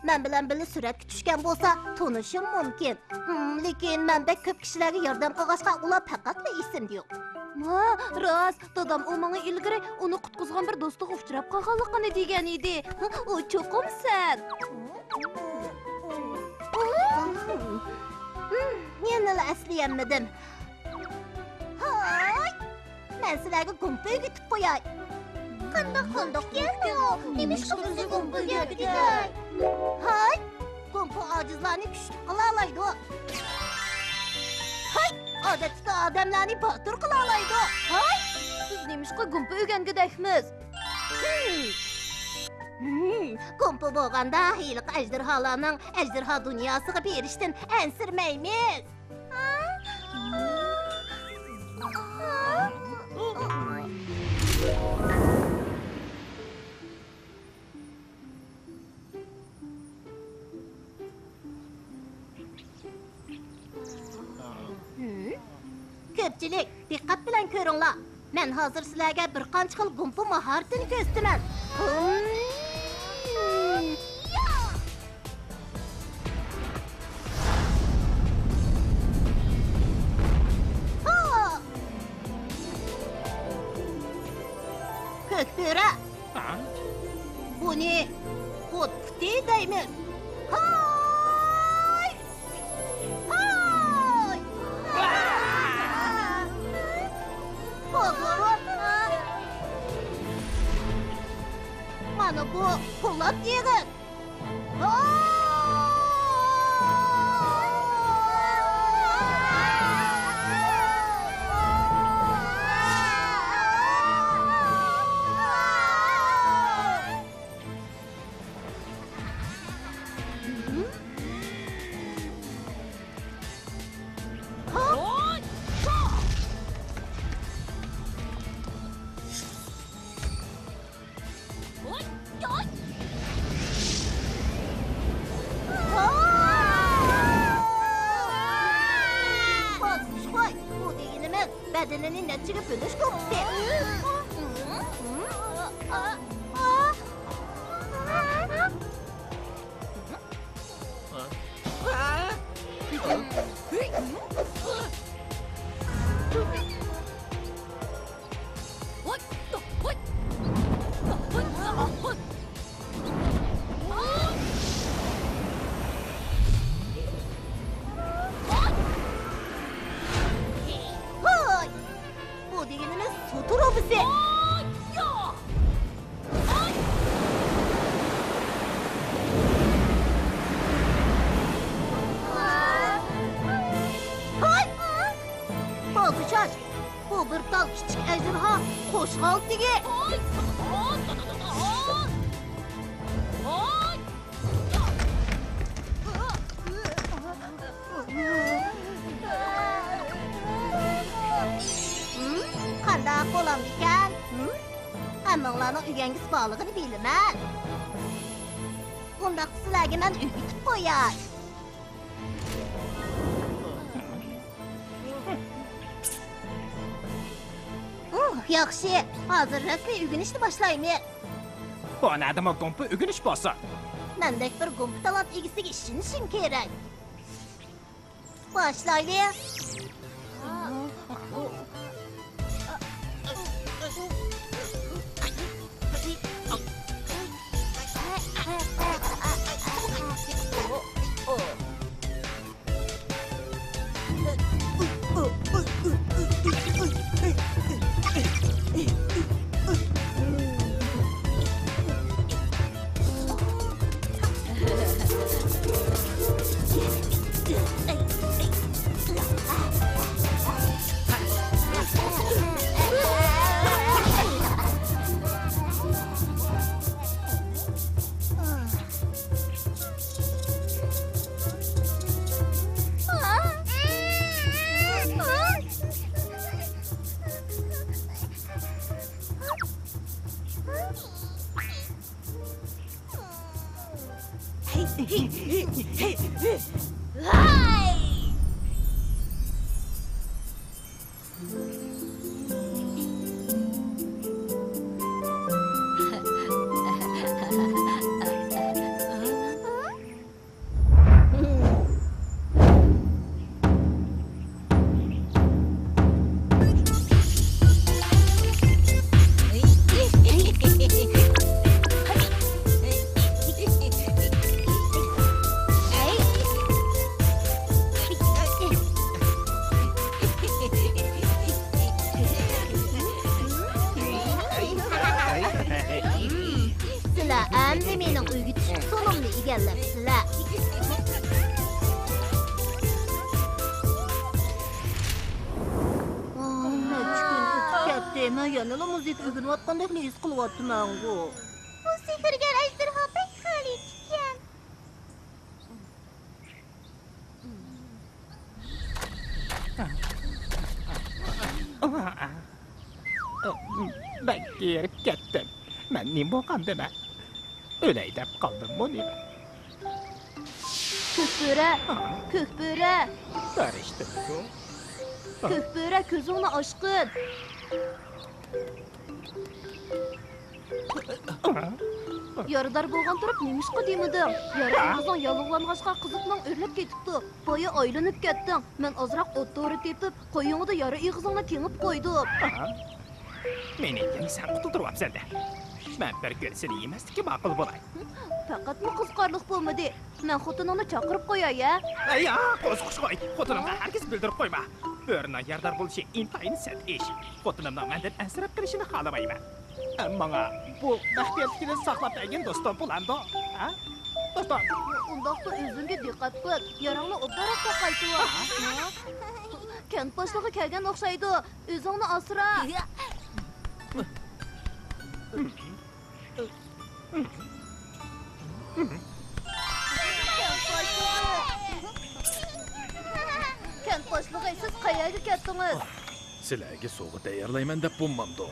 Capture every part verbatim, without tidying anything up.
مەن بىلەن بىللە سۈرەتكە چۈشكەن بولسا، تونۇشۇم مۇمكىن. لېكىن مەن بەك كۆپ كىشىلەرگە ياردەم قىلغاچقا، ئۇلار پەقەتلا ئېسىمدە يوق. ھە، راست، دادام ئۇ ماڭا ئىلگىرى ئۇنى قۇتقۇزغان بىر دوستىغا ئۇچراپ قالغانلىقىنى دېگەن ئىدى. ئۇ چوقۇم سەن. يەنىلا ئەسلىيەلمىدىم. ھاي! مەن سىلەرگە گۇمپا ئۆگىتىپ قوياي. قانداق، قانداق ئىكەن ئۇ؟ نېمىشقا بىزنى گۇمپا ئۆگەتكەن؟ ھاي! گۇمپا ئاجىزلارنى كۈچلۈك قىلالايدۇ. ھاي! ئادەتتىكى ئادەملەرنى باتۇر قىلالايدۇ. ھاي! بىز نېمىشقا گۇمپا ئۆگەنگۈدەكمىز؟ ھىم. ھىم. گۇمپا بولغاندا ھېلىقى ئەجدىھالارنىڭ ئەجدىھا دۇنياسىغا بېرىشتىن ئەنسىرىمەيمىز. كۆپچىلىك، دىققەت بىلەن كۆرۈڭلار. مەن ھازىر سىلەرگە بىر قانچە خىل گۇمپا ماھارىتىنى كۆرسىتىمەن. ھا! كۆكبۆرە! ھا؟ بۇنى قۇت پۇتى دەيمىز. ھاي! ھاي! بولدى. مانا بۇ پولات يىغىن. باسقۇچ قوي، بۇ دېگىنىمىز بەدىنىنى نەچچىگە بۆلۈش گۇمپىسى. ھاي! بۇ دېگىنىمىز سۇ تۇرۇبىسى. ھاي! بولدى، چاچ. بۇ بىر تال كىچىك ئەجدىھا قوشقالتىگى. ھىم، قانداق بولامدىكەن؟ ھىم؟ ھەممىڭلارنىڭ ئۆگەنگۈسى بارلىقىنى بىلىمەن. ئۇنداق سىلەرگە مەن ئۆگىتىپ قوياي. ئۇھ، ياخشى، ھازىر رەسمىي ئۆگىنىشنى باشلايمىز. بۇ نەدىمۇ گۇمپا ئۆگىنىش بولسا؟ مەندەك بىر گۇمپا تالانت ئىگىسىگە ئىشىنىشىڭ كېرەك. باشلايلى. سىلەر ئەمدى مېنىڭ ئۆگىتىش ئۇسۇلۇمنى ئىگىلەپسىلەر. نەچچە كۈن ئۆتۈپ كەتتى، مەن يەنىلا مۇزىكا ئۆگىنىۋاتقاندەكلا ھېس قىلىۋاتىمەنغۇ. بۇ سېھىرگەر ئەجدىھا بەك غەلىتىكەن. بەك ھېرىپ كەتتىم. مەن نېمە بولغاندىمەن؟ ئۆلەي دەپ قالدىممۇ نېمە؟ كۆكبۆرە! ھا؟ كۆكبۆرە! پەرىشتىمۇ؟ كۆكبۆرە، كۆزۈڭنى ئاچقىن! يارىدار بولغان تۇرۇپ نېمىشقا دېمىدىڭ؟ يارا ئېغىزىڭ ياللۇغلانغاچقا قىزىقنىڭ ئۆرلەپ كېتىپتۇ. بايا ئايلىنىپ كەتتىڭ. مەن ئازراق ئوت تورى تېپىپ، قويۇڭدا يارا ئېغىزىڭنى تېڭىپ قويدۇم. مېنى يەنە سەن قۇتۇلدۇرۇۋاپسەن-دە. مەن بىر كۈن سېنى يېمەسلىككە ماقۇل بولاي. پەقەتمۇ قىزىقارلىق بولمىدى. مەن خوتۇنۇڭنى چاقىرىپ قوياي-ھە؟ ئەييا، قوزۇقۇش قوي. خوتۇنۇڭغا ھەرگىز بىلدۈرۈپ قويما. بۆرىنىڭ يارىدار بولۇشى ئىنتايىن سەت ئىش. خوتۇنۇمنىڭ مەندىن ئەنسىرەپ قېلىشىنى خالىمايمەن. ماڭا بۇ مەخپىيەتلىكىنى ساقلاپ بەرگىن، دوستۇم پولانىدو. ھە؟ دوستۇم. ئۇنداقتا ئۆزۈڭگە دىققەت قىل. ياراڭنى ئوبدانراق ساقايتىۋال. ھە؟ كەنت باشلىقى كەلگەن ئوخشايدۇ. ئۆزۈڭنى ئاسرا. كەنت باشلىقى، سىز قەيەرگە كەتتىڭىز؟ سىلەرگە سوۋغا تەييارلايمەن دەپ بولمامدۇ؟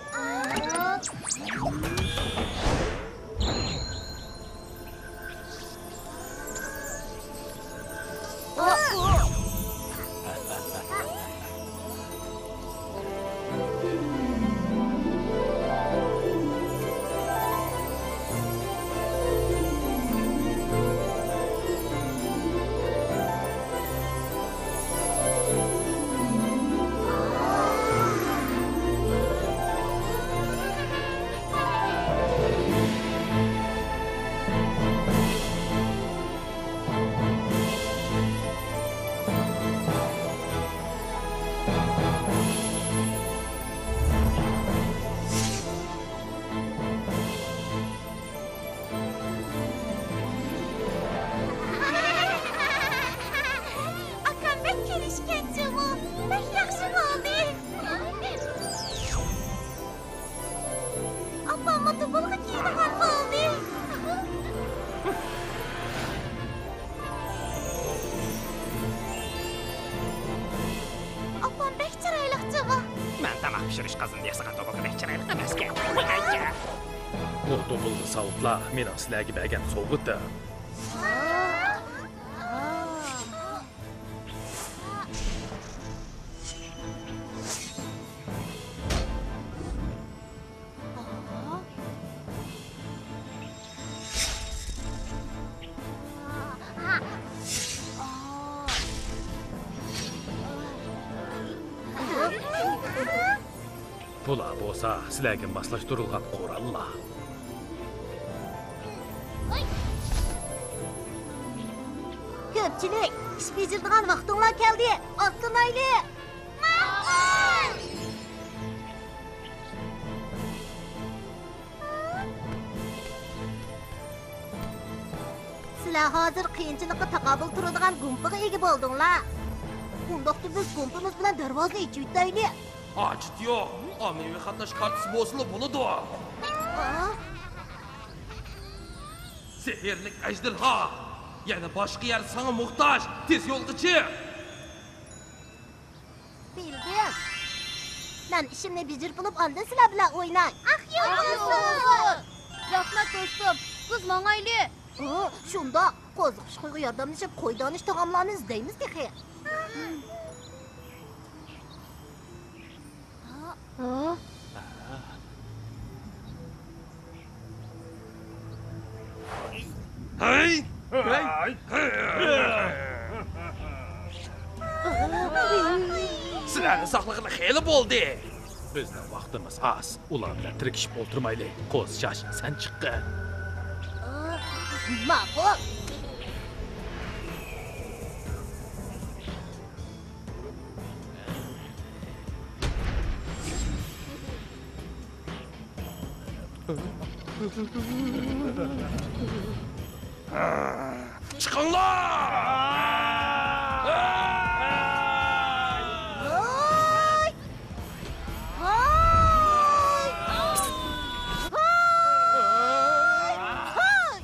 ئاكام بەك كېلىشكەن جۇمۇ، بەك ياخشى بولدى. ئاپاممۇ دۇبۇلغا كىيىدىغان بولدى. ئاپام بەك چىرايلىق جۇمۇ. مەن تاماق پىشۇرۇش قازىنىدا ياسىغان دۇبۇلغا بەك چىرايلىق ئەمەسكەن. ئەييە. بۇ دۇبۇلغا ساۋۇتلار مېنىڭ سىلەرگە بەرگەن سوۋغىتىم. بۇلار بولسا سىلەرگە ماسلاشتۇرۇلغان قوراللار. كۆپچىلىك، ئىش بېجىرىدىغان ۋاقتىڭلار كەلدى. ئاتلىنايلى! ماقۇل! سىلەر ھازىر قىيىنچىلىققا تاقابىل تۇرىدىغان گۇمپىغا ئىگە بولدۇڭلار. ئۇنداقتا بىز گۇمپىمىز بىلەن دەرۋازىنى ئېچىۋېتەيلى. ھاجىتى يوق. ئاممىۋى قاتناش كارتىسى بولسىلا بولىدۇ. ئا؟ سېھىرلىك ئەجدىھا! يەنە باشقا يەر ساڭا موھتاج! تېز يولغا چىق! بىلدىم. مەن ئىشىمنى بېجىرىپ بولۇپ، ئاندىن سىلەر بىلەن ئويناي. ئاق يول بولسۇن! رەھمەت، دوستۇم. بىز ماڭايلى. ئۇ، شۇنداق. قوزۇقۇش قويغا ياردەملىشىپ، قوي دانىش تائاملارنى ئىزدەيمىز تېخى. ھە؟ ھەي! ھەي! سىلەرنى ساقلىغىلى خېلى بولدى. بىزنىڭ ۋاقتىمىز ئاز. ئۇلار بىلەن تىركىشىپ ئولتۇرمايلى. قوز شاش، سەن چىققىن. ماقۇل. چىقىڭلار! ھاي! ھاي! ھاي! ھاي!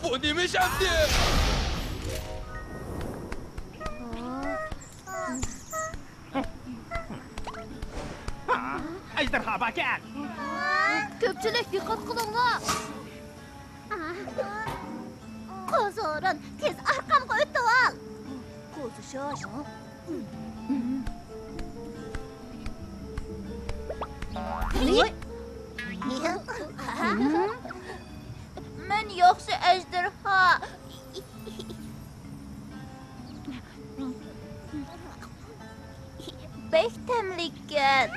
بۇ نېمە ئىش ئەمدى؟ ئەجدىرھا باركەن! كۆپچىلىك، دىققەت قىلىڭلار! قوزۇرۇن، تېز ئارقامغا ئۆتۈۋال! قوزۇشاش! مەن ياخشى ئەجدىرھا! بەك تەملىككەن.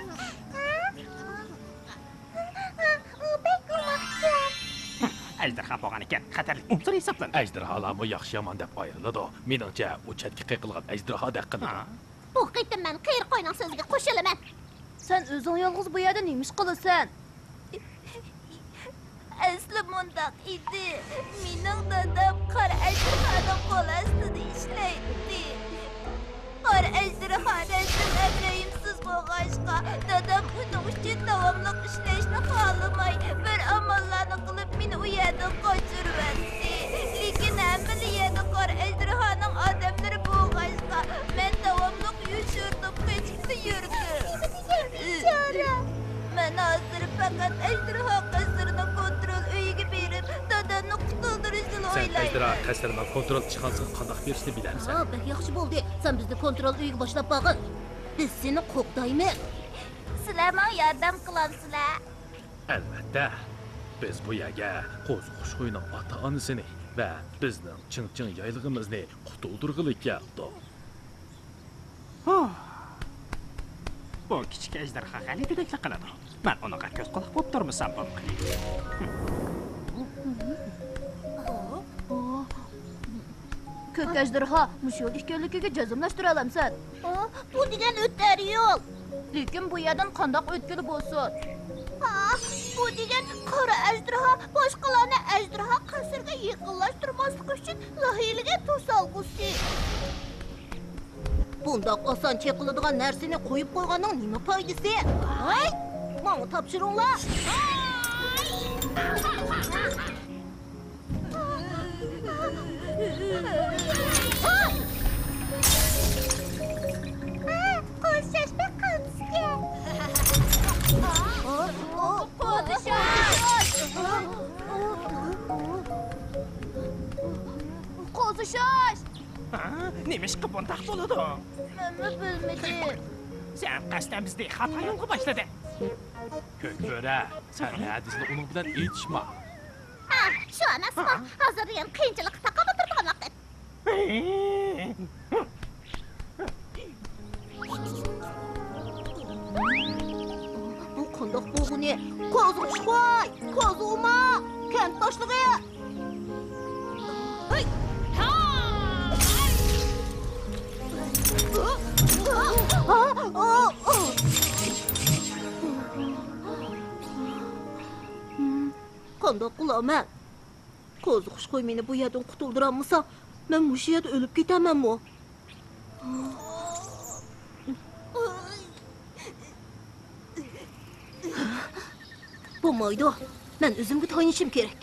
ئەجدىرھا بولغان ئىكەن، خەتەرلىك ئۇنسۇر ھېسابلىنىدۇ. ئەجدىرھالارمۇ ياخشى-يامان دەپ ئايرىلىدۇ. مېنىڭچە، ئۇ چەتكە قېقىلغان ئەجدىرھادەك قىلىدۇ. ھا؟ بۇ قېتىم مەن قېرى قوينىڭ سۆزىگە قوشۇلىمەن. سەن ئۆزۈڭ يالغۇز بۇ يەردە نېمە ئىش قىلىسەن؟ ئەسلى مۇنداق ئىدى. مېنىڭ دادام قارا ئەجدىھانىڭ قول ئاستىدا ئىشلەيتتى. قارا ئەجدىھا رەزىل ھەم رەھىمسىز بولغاچقا، دادام ئۇنىڭ ئۈچۈن داۋاملىق ئىشلەشنى خالىماي، بىر ئاماللارنى قىلىپ مېنى ئۇ يەردىن قاچۇرۇۋەتتى. لېكىن ھەممىلا يەردە قارا ئەجدىھانىڭ ئادەملىرى بولغاچقا، مەن داۋاملىق يوشۇرۇنۇپ قېچىپلا يۈردۈم. مەن ھازىر پەقەت ئەجدىھا قەسرىنىڭ كونترول ئۆيىگە بېرىپ، دادامنى قۇتۇلدۇرۇشنىلا ئويلايمەن. سەن ئەجدىھا قەسرىنىڭ كونترول ئىشخانىسىغا قانداق كىرىشنى بىلەمسەن؟ ھا، بەك ياخشى بولدى. سەن بىزنى كونترول ئۆيىگە باشلاپ بارغىن. بىز سېنى قوغدايمىز. سىلەر ماڭا ياردەم قىلامسىلەر؟ ئەلۋەتتە. بىز بۇ يەرگە قوزۇ خۇشخۇينىڭ ئاتا-ئانىسىنى ۋە بىزنىڭ چىڭچىڭ يايلىقىمىزنى قۇتۇلدۇرغىلى كەلدۇق. ھۇھ. بۇ كىچىك ئەجدىھا غەلىتىدەكلا قىلىدۇ. مەن ئۇنىڭغا كۆز-قۇلاق بولۇپ تۇرمىسام بولمايدۇ. كۆك ئەجدىھا مۇشۇ يول ئىكەنلىكىگە جەزملەشتۈرەلەمسەن؟ ئا، بۇ دېگەن ئۆتەر يول. لېكىن بۇ يەردىن قانداق ئۆتكىلى بولسۇن؟ ئا، بۇ دېگەن قارا ئەجدىھا باشقىلارنى ئەجدىھا قەسرىگە يېقىنلاشتۇرماسلىقى ئۈچۈن لاھىيلىگەن توسالغۇسى. بۇنداق ئاسان چېقىلىدىغان نەرسىنى قويۇپ قويغاننىڭ نېمە پايدىسى؟ ھاي! ماڭا تاپشۇرۇڭلار! قوزۇشاش بەك قالتىسكەن. قوزۇشاش! قوزۇشاش! ھا؟ نېمىشقا بۇنداق بولىدۇ؟ مەنمۇ بىلمىدىم. سەن قەستەن بىزنى خاتا يولغا باشلىدىڭ. كۆك بۆرە، سەن ھەدىسىنى ئۇنىڭ بىلەن ئېيتىشما. ئاھ، شۇ ئەمەسمۇ؟ ھازىر دېگەن قىيىنچىلىققا تاقابىل تۇرىدىغان ۋاقىت. بۇ قانداق بولغىنى؟ قوزۇ خۇشخۇي، قوزۇ ئوماق، كەنت باشلىقى. ھەي! قانداق قىلامەن؟ قوزۇ خۇشخۇي مېنى بۇ يەردىن قۇتۇلدۇرالمىسا، مەن مۇشۇ يەردە ئۆلۈپ كېتەرمەنمۇ؟ بولمايدۇ. مەن ئۆزۈمگە تايىنىشىم كېرەك.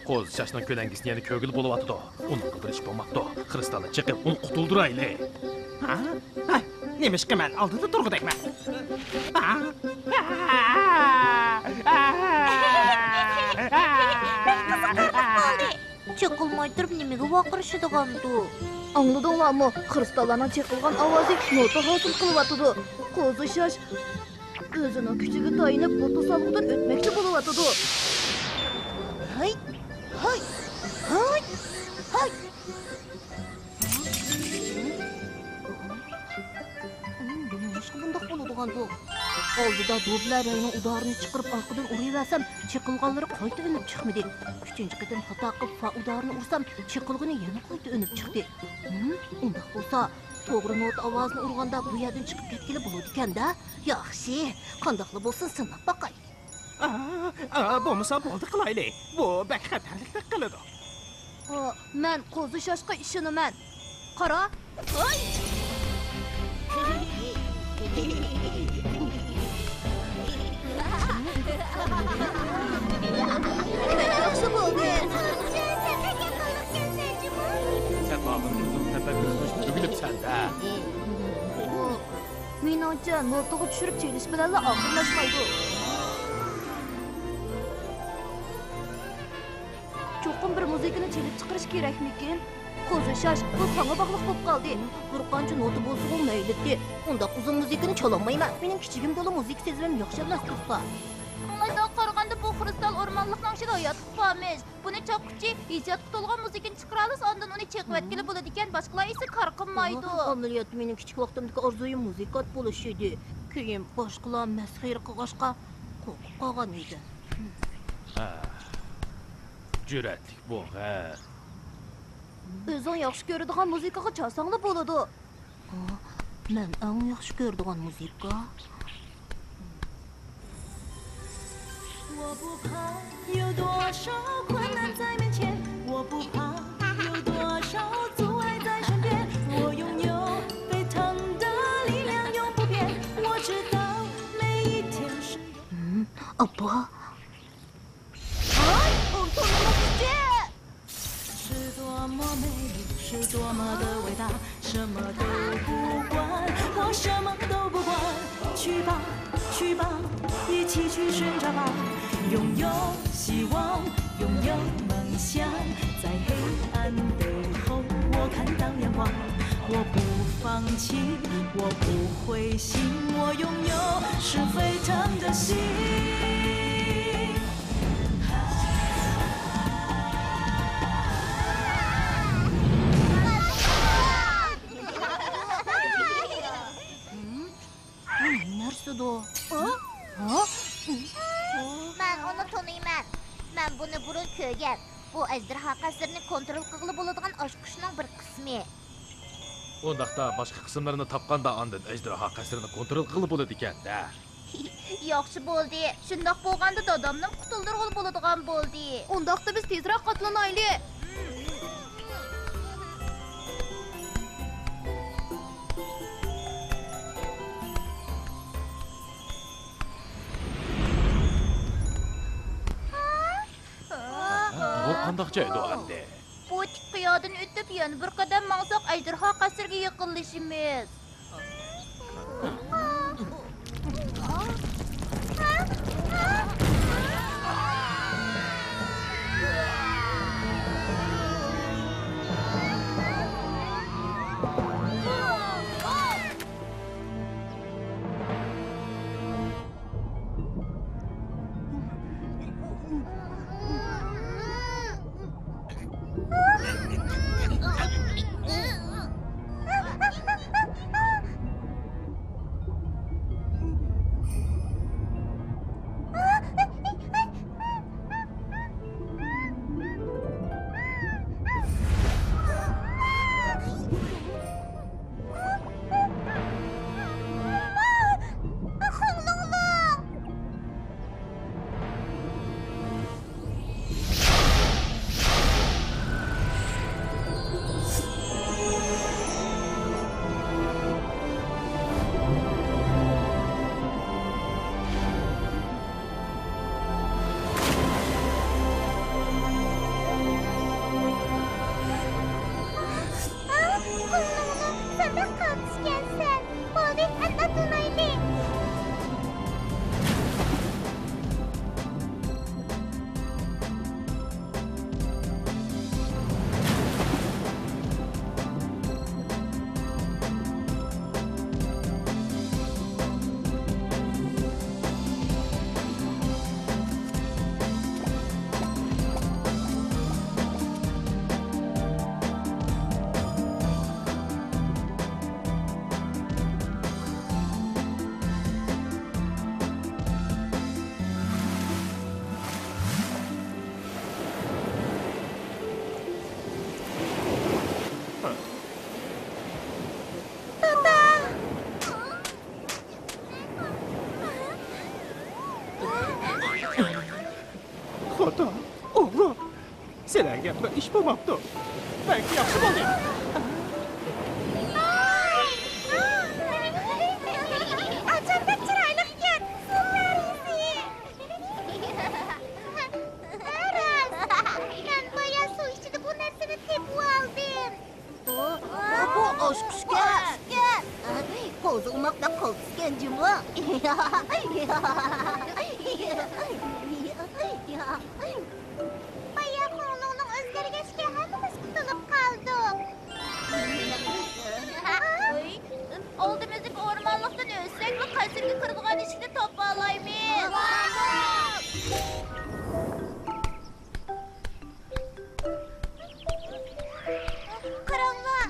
قوزۇشاشنىڭ كۆلەڭگىسىنى يەنە كۆرگىلى بولۇۋاتىدۇ. ئۇنىڭغا بىر ئىش بولماپتۇ. كرىستالنى چېقىپ، ئۇنى قۇتۇلدۇرايلى. ھا؟ ھا؟ نېمىشقا مەن ئالدىدا تۇرغۇدەكمەن؟ ھا؟ بەك قىزىقارلىق بولدى. چېقىلماي تۇرۇپ نېمىگە ۋارقىرىشىدىغاندۇ؟ ئاڭلىدىڭلارمۇ؟ كرىستاللارنىڭ چېقىلغان ئاۋازى نوتا ھاسىل قىلىۋاتىدۇ. قوزۇشاش ئۆزىنىڭ كۈچىگە تايىنىپ، بۇ توسالغۇدىن ئۆتمەكچى بولۇۋاتىدۇ. ھاي! ھاي! ھاي! ھاي! نېمىشقا بۇنداق بولىدىغاندۇ؟ ئالدىدا دوبلەر رەينىڭ ئۇدارىنى چىقىرىپ، ئارقىدىن ئۇرۇۋەرسەم، چېقىلغانلىرى قايتا ئۈنۈپ چىقمىدى. ئۈچىنچى قېتىم خاتا قىلىپ، فا ئۇدارىنى ئۇرسام، چېقىلغىنى يەنە قايتا ئۈنۈپ چىقتى. ھىم، ئۇنداق بولسا، توغرا نوتا ئاۋازىنى ئۇرغاندا بۇ يەردىن چىقىپ كەتكىلى بولىدىكەن-دە. ياخشى، قانداقلا بولسۇن، سىناپ باقاي. ئا، ئا، بولمىسا بولدى قىلايلى. بۇ بەك خەتەرلىكتەك قىلىدۇ. ئا، مەن قوزا شاشقا ئىشىنىمەن. قارا. ھاي! ياخشى بولدى. سەن ھازىر ئۆزۈڭ تەپەككۇر قىلىشنى ئۆگىنىپسەن-دە. مېنىڭچە، نوتىغا چۈشۈرۈپ چېلىش بىلەنلا ئاخىرلاشمايدۇ. چوقۇم بىر مۇزىكىنى چېلىپ چىقىرىش كېرەكمىكىن؟ قوزا شاش، بۇ ساڭا باغلىق بولۇپ قالدى. بىر قانچە نوتا بولسىغۇ مەيلىتى. ئۇنداق ئۇزۇن مۇزىكىنى چالالمايمەن. مېنىڭ كىچىكىمدىلا مۇزىكا سېزىمىم ياخشى ئەمەس تۇرسا. ئاڭلايدىغا قارىغاندا، بۇ خرۇستال ئورمانلىقنىڭ ئىچىدە ھاياتلىق بارمىش. بۇنى چاققۇچى ھېسسىياتقا تولغان مۇزىكىنى چىقىرالىسا، ئاندىن ئۇنى چېقىۋەتكىلى بولىدىكەن، باشقىلار ئېيتسا كار قىلمايدۇ. ئوھو، ئەمەلىيەتتە مېنىڭ كىچىك ۋاقتىمدىكى ئارزۇيۇم مۇزىكانت بولۇش ئىدى. كېيىن باشقىلار مەسخىرە قىلغاچقا قورقۇپ قالغان ئىدىم. ھە. جۈرئەتلىك بوڭ، ھە. ئۆزۈڭ ياخشى كۆرىدىغان مۇزىكىغا چالساڭلا بولىدۇ. ھا، مەن ئەڭ ياخشى كۆرىدىغان مۇزىكا. 我不怕有多少困难在面前，我不怕有多少阻碍在身边，我拥有沸腾的力量永不变。我知道每一天是 ھىم، ئاپا. 是多么美丽，是多么的伟大，什么都不管，我什么都不管。去吧，去吧，一起去寻找吧。拥有希望，拥有梦想，在黑暗背后，我看到阳光。我不放弃，我不灰心，我拥有是沸腾的心。 بۇ نەرسىدۇ؟ ھە؟ مەن ئۇنى تونۇيمەن. مەن بۇنى بۇرۇن كۆرگەن. بۇ ئەجدىھا قەسرىنى كونترول قىلغىلى بولىدىغان ئاچقۇچنىڭ بىر قىسمى. ئۇنداقتا باشقا قىسىملىرىنى تاپقاندا ئاندىن ئەجدىھا قەسرىنى كونترول قىلغىلى بولىدىكەن-دە. ياخشى بولدى. شۇنداق بولغاندا دادامنىمۇ قۇتۇلدۇرغىلى بولىدىغان بولدى. ئۇنداقتا بىز تېزرەك ئاتلىنايلى. بۇ قانداق جايدۇ ئەمدى؟ بۇ تىك قىيادىن ئۆتۈپ، يەنە بىر قەدەم ماڭساق، ئەجدىھا قەسرىگە يېقىنلىشىمىز. ئوغلۇم، سىلەرگە بىر ئىش بولماپتۇ. بەك ياخشى بولدى. ئاچامدەك چىرايلىقكەن، سۇ پەرىسى. راست، مەن بايا سۇ ئىچىدە بۇ نەرسىنى تېپىۋالدىم. بۇ، بۇ ئاچقۇچكەن. قوزغىماق بەك قالتىسكەن جۇمۇ. بايا خۇڭلۇڭلۇڭ ئۆزگەرگەچكە ھەممىمىز قۇتۇلۇپ قالدۇق. ئالدىمىزدىكى ئورمانلىقتىن ئۆتسەكلا قەسىرگە كىرىدىغان ئىشىكنى تاپالايمىز. قاراڭلار!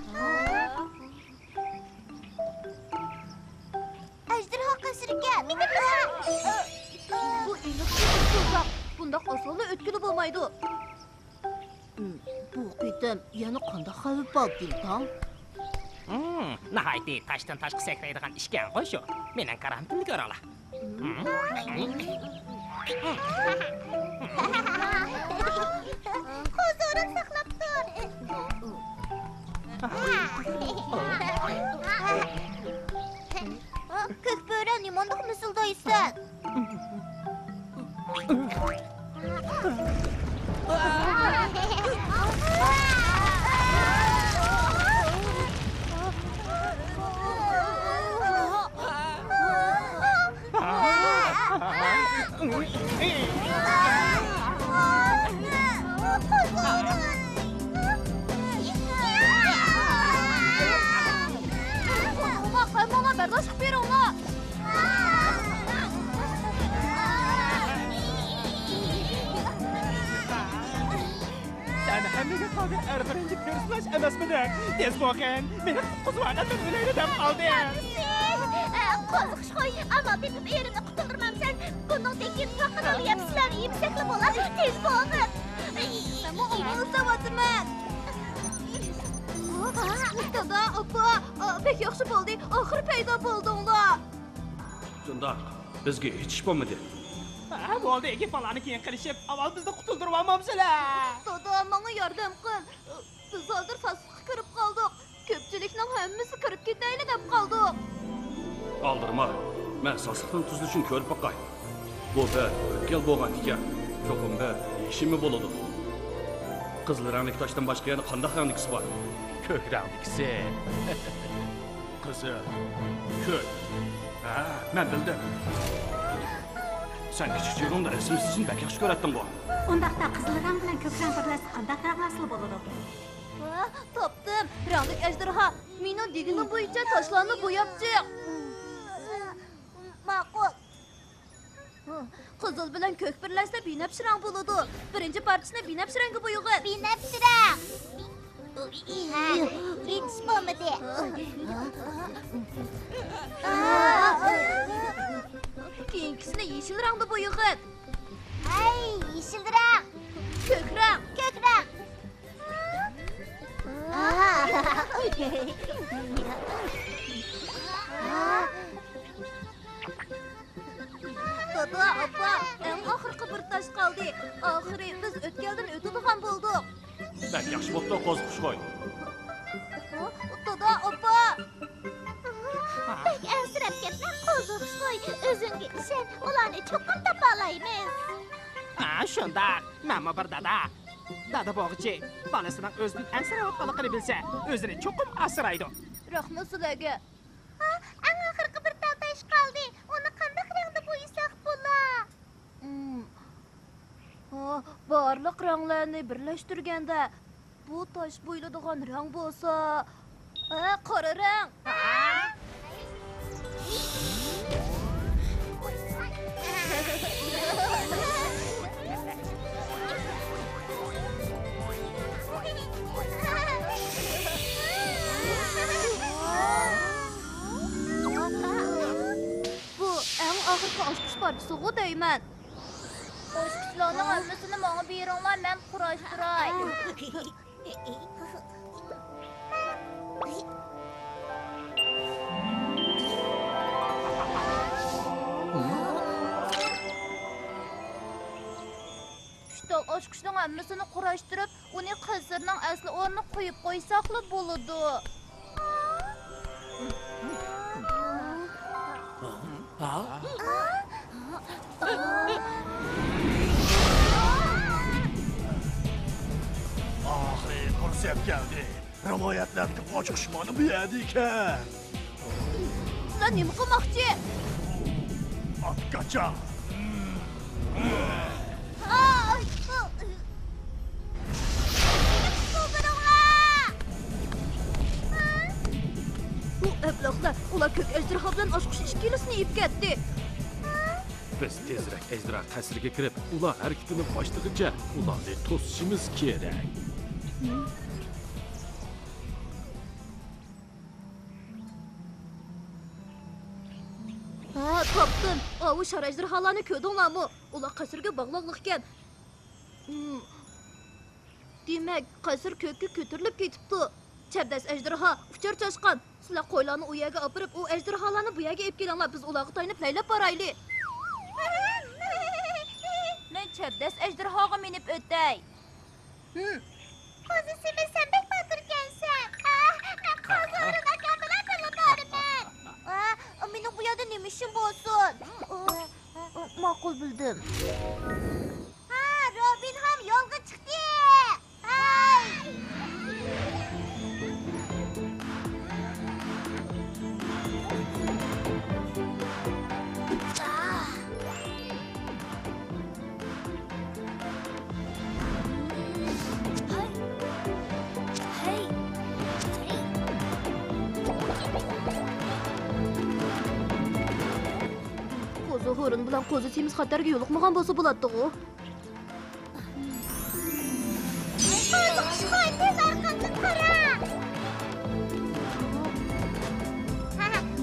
ئەجدىرھا قەسرىكەن! بۇ ئېنىقكى ئۇسسۇلداق. بۇنداق ئاسانلا ئۆتكىلى بولمايدۇ. بۇ قېتىم يەنە قانداق خەۋپ بار، دىلتاڭ؟ ھىم، ناھايىتى تاشتىن تاشقا سەكرەيدىغان ئىشكەنغۇ شۇ. مېنىڭ كارامىتىمنى كۆرۈڭلار. ھۇزۇرۇڭ ساقلاپ تۇر. كۆك بۆرە، نېمانداق مىسىلدايسەن؟ ھەممىڭلار بەرداشلىق بېرىڭلار. سەن ھەممىگە قالغان ئەر بىرىنچى پېرسوناژ ئەمەسمىدىڭ؟ تېز بولغىن، مېنى قۇتقۇزۇۋالغىن، مەن ئۆلەيلى دەپ قالدىم. قوزۇقچى خوي، ئامال تېپىپ ئېرىمنى قۇتۇلدۇرمامسەن؟ بۇنىڭدىن كېيىن پاقىدىلا يەپ سىلەرنى يېمىسەكلا بولار، تېز بولغىن. مەنمۇ ئامال ئىزدەۋاتىمەن. دادا، ئاپا، بەك ياخشى بولدى، ئاخىرى پەيدا بولدۇڭلار. شۇنداق، بىزگە ھېچ ئىش بولمىدى. ھە، بولدى، گېپىڭلارنى كېيىن قىلىشىپ، ئاۋۋال بىزنى قۇتۇلدۇرۇۋالمامسىلەر؟ دادا، ماڭا ياردەم قىل. بىز ھازىر ساسلىققا كىرىپ قالدۇق. كۆپچىلىكنىڭ ھەممىسى كىرىپ كېتەيلى دەپ قالدۇق. ئالدىرىما، مەن ساسلىقنىڭ تۈزۈلۈشىنى كۆرۈپ باقاي. بۇ بەت ئۆتكەل بولغان ئىكەن، چوقۇم بەت يېشىمى بولىدۇ. قىزىل رەڭلىك تاشتىن باشقا يەنە قانداق رەڭلىكىسى بار؟ كۆك رەڭلىكىسى. قىزىل، كۆك. ھە، مەن بىلدىم. سەن كىچىك چېغىڭدا رەسىم سىزىشنى بەك ياخشى كۆرەتتىڭغۇ؟ ئۇنداقتا قىزىل رەڭ بىلەن كۆك رەڭ بىرلەشسە قانداق رەڭ ھاسىل بولىدۇ؟ ھە، تاپتىم. رەڭلىك ئەجدىھا. مېنىڭ دېگىنىم بويىچە تاشلارنى بوياپچىق. ماقۇل. قىزىل بىلەن كۆك بىرلەشسە بىنەپشە رەڭ بولىدۇ. بىرىنچى پارچىسىنى بىنەپشە رەڭگە بويىغىن. بىنەپشە رەڭ. ھە، يېتىش بولمىدى. كېيىنكىسىنى يېشىل رەڭدە بويىغىن. ھەي، يېشىل رەڭ. كۆك رەڭ. كۆك رەڭ. دادا، ئاپا، ئەڭ ئاخىرقى بىر تاش قالدى. ئاخىرى بىز ئۆتكەلدىن ئۆتىدىغان بولدۇق. بەك ياخشى بوپتۇ، قوزۇقچى خوي. دادا، ئاپا. بەك ئەنسىرەپ كەتمە، قوزۇقچى خوي. ئۆزۈڭگە ئىشەن، ئۇلارنى چوقۇم تاپالايمىز. ھە، شۇنداق. مەنمۇ بىر دادا. دادا بولغۇچى بالىسىنىڭ ئۆزىدىن ئەنسىرەۋاتقانلىقىنى بىلسە، ئۆزىنى چوقۇم ئاسرايدۇ. رەھمەت سىلەرگە. ھا، ئەڭ ئاخىرقى بىر تال تاش قالدى. ئۇنى قانداق رەڭدە بويىساق بولا؟ ئىم. ھا، بارلىق رەڭلەرنى بىرلەشتۈرگەندە، بۇ تاش بويىلىدىغان رەڭ بولسا، ھە، قارا رەڭ. بۇ ئەڭ ئاخىرقى ئاچقۇچ پارچىسىغۇ دەيمەن. ئاچقۇچلارنىڭ ھەممىسىنى ماڭا بېرىڭلار، مەن قۇراشتۇراي. ئۈچ دەل ئاچقۇچنىڭ ھەممىسىنى قۇراشتۇرۇپ، ئۇنى قەسىرنىڭ ئەسلى ئورنىغا قويۇپ قويساقلا بولىدۇ. ئاخىرى پۇرسەت كەلدى. رىۋايەتلەردىكى ئاچقۇچ مانا بۇ يەردە ئىكەن. سىلەر نېمە قىلماقچى؟ ئاتكاچا. بۇ ئەبلەخلەر، ئۇلار كۆك ئەجدىرھا بىلەن ئاچقۇچ ئىككىلىسىنى ئېلىپ كەتتى. بىز تېزرەك ئەجدىھا قەسرىگە كىرىپ، ئۇلار ھەرىكىتىنى باشلىغىچە ئۇلارنى توسۇشىمىز كېرەك. ھا، تاپتىم. ئاۋۇ شار ئەجدىھالارنى كۆردۈڭلارمۇ؟ ئۇلار قەسىرگە باغلاقلىق ئىكەن. ھىم. دېمەك، قەسىر كۆككە كۆتۈرۈلۈپ كېتىپتۇ. چەبدەس ئەجدىھا، ئۇچۇر چاشقان. سىلەر قويلارنى ئۇ يەرگە ئاپىرىپ، ئۇ ئەجدىھالارنى بۇ يەرگە ئېلىپ كېلىڭلار. بىز ئۇلارغا تايىنىپ لەيلەپ بارايلى. مەن چەبدەس ئەجدىھاغا مىنىپ ئۆتەي. ھىم. قوزا سېمىز، سەن بەك باتۇركەنسەن. قوزا ھورۇن ئاكام بىلەن بىللە بارىمەن. ئا، مېنىڭ بۇ يەردە نېمە ئىشىم بولسۇن؟ ئا، ماقۇل، بىلدىم. ھا، روبىنھام يولغا چىقتى. ھاي! قوزا ھورۇن بىلەن قوزا سېمىز خەتەرگە يولۇقمىغان بولسا بولاتتىغۇ. قوزۇقۇشقۇي، تېز ئارقامدىن قارا!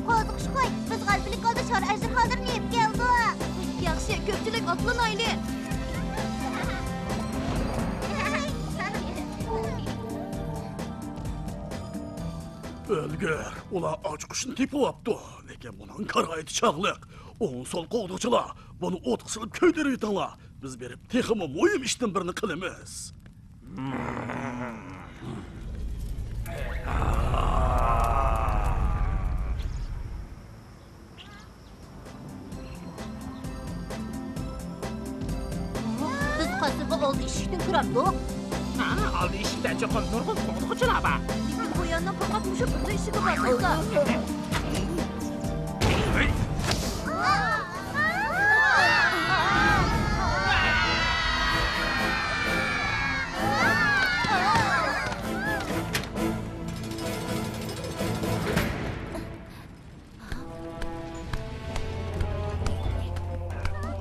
قوزۇقۇشقۇي، بىز غەلىبىلىك ھالدا شار ئەجدىھالىرىنى يېپىپ كەلدۇق. ياخشى، كۆپچىلىك ئاتلىنايلى. ئۆلگۈر، ئۇلار ئاچقۇچنى تېپىۋاپتۇ. لېكىن بۇنىڭ كارايىتى چاغلىق. ئوڭ سول قوغدىغۇچىلار، بۇنى ئوتقا سېلىپ كۆيدۈرۈۋېتىڭلار. بىز بېرىپ تېخىمۇ مۇھىم ئىشتىن بىرنى قىلىمىز. بىز قەسىرگە ئالدى ئىشىكتىن كىرەمدۇق؟ ھە، ئالدى ئىشىكتە چوقۇم نۇرغۇن قوغدىغۇچىلار بار. لېكىن بۇ يەرنىڭ پەقەت مۇشۇ بىرلا ئىشىكى بار، دوستلار.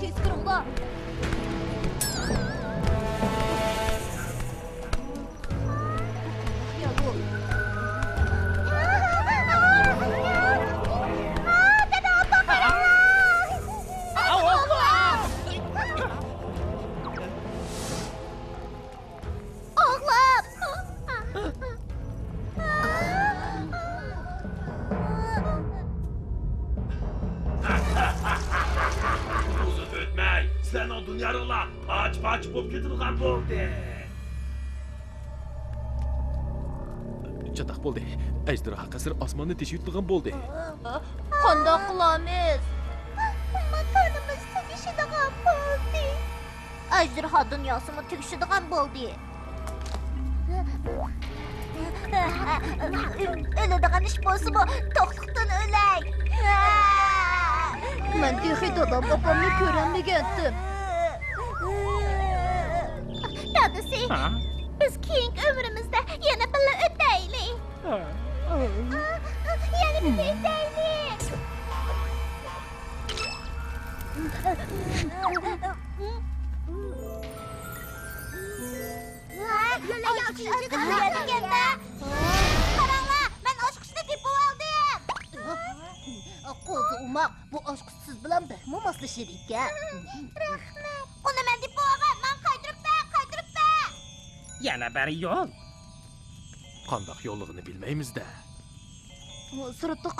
تېز كىرىڭلار! ئوغلۇم! ئۇزۇن ئۆتمەي، سىلەرنىڭ دۇنياڭلار پارچە-پارچە بولۇپ كېتىدىغان بولدى. چاتاق بولدى. ئەجدىھا قەسرى ئاسماننى تېشىۋېتىدىغان بولدى. قانداق قىلىمىز؟ ماكانىمىز تۈگىشىدىغان بولدى. ئەجدىھا دۇنياسىمۇ تۈگىشىدىغان بولدى. ئۆلىدىغان ئىش بولسىمۇ، توقلۇقتىن ئۆلەي. مەن تېخى دادام ئاپامنى كۆرەلمىگەنتىم. دادىسى، ھە؟ بىز كېيىنكى ئۆمرىمىزدە يەنە بىللە ئۆتەيلى. ھە. يەنە بىللە ئۆتەيلى. قاراڭلار، مەن ئاچقۇچنى تېپىۋالدىم. قوزا ئوماق، بۇ ئاچقۇچ سىز بىلەن بەكمۇ ماسلىشىدىكەن. رەھمەت. ئۇنى مەن تېپىۋالغان، ماڭا قايتۇرۇپ بەر، قايتۇرۇپ بەر. يەنە بىر يول. قانداق يوللۇقىنى بىلمەيمىز-دە. سىرتتا